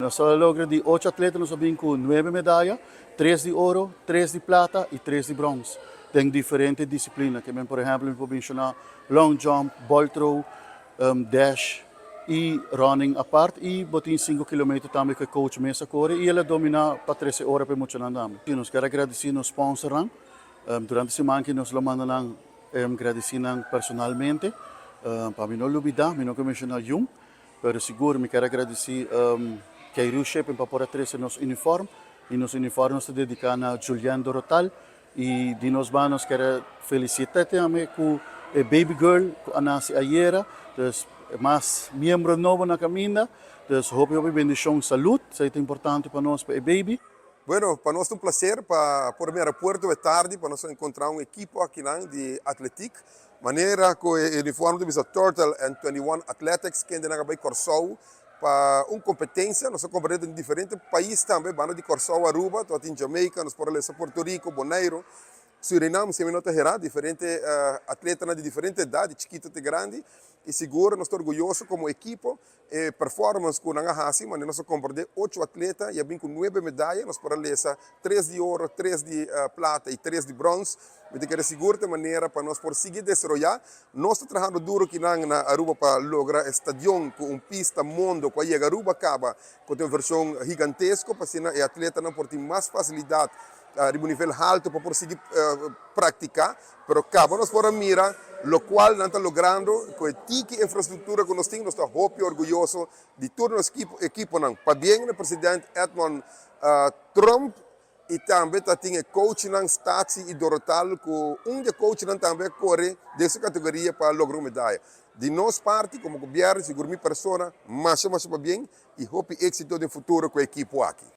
Nos a logra di ocho atleta, nos a bin ku nuebe medaya, tres di oro, tres di plata i tres di bròns den diferente disiplina. Ke men, por ehèmpel, mi por menshoná long jump, ball throw, dash i running apart i bo tin 5 kilometer tambe ku e coach mes a kore i el a dominá pa 13 ora pa muchanan tambe. I nos ke gradisí nos sponsornan. Durante siman ku nos lo manda nan gradisí nan personalmente. Pa mi no lubidá, mi no ke menshoná un, pero sigur mi ke gradisí Keiru Shipping pa por a trese nos uniform i nos uniform nos ta dediká na Julian Dorotal i di nos banda nos ke felisitá tambe ku e baby girl ku a nase ayera, dus mas miembro nobo na kaminda, dus hopi hopi bendishon, salú, esei ta importante pa nos, pa e baby. Bueno, pa nos ta un plaser pa por mira aeropuerto tardi pa nos enkontrá un ekipo aki di atletik. Manera ku e uniform di Mr. Turtle and 21 Athletics, ku a bai Kòrsou pa un kompetensia. Nos a kompetí den diferente pais tambe, banda di Kòrsou, Aruba, tin Jamaica, nos por a Puerto Rico, Bonaire, Surinam, si mi no ta hera, diferente atleta di diferente edat, chikitu te grandi, i sigur nos ta orguyoso komo ekipo, performance ku nan a hasi, mas nos a kompetí ocho atleta i a bin ku nuebe medaya, nos por a lesa tres di oro, tres di plata i tres di bròns. Mi ke sigur di manera pa nos por sigui desaroyá. Nos ta trahando duru aki na Aruba pa logra stadion ku un pista Mondo, ku yega Aruba kaba ku un vershon gigantesko, pa asina e atletanan por tin mas fasilidat di nivel haltu pa por sigui praktiká, pero kaba nos por mira lokual nan ta logrando ku e tiki infrastruktura ku nos tin. Nos ta hopi orguyoso di tur nos ekiponan. Pabien na presidente Edmond Tromp i tambe tin e coachnan Stasi i Dorotal, ku un di coachnan tambe a kore den e kategoria pa logra un medaya. Di nos parti, komo gobièrnu, sigur mi persona, masha masha pabien i hopi éksito den futuro ku e ekipo aki.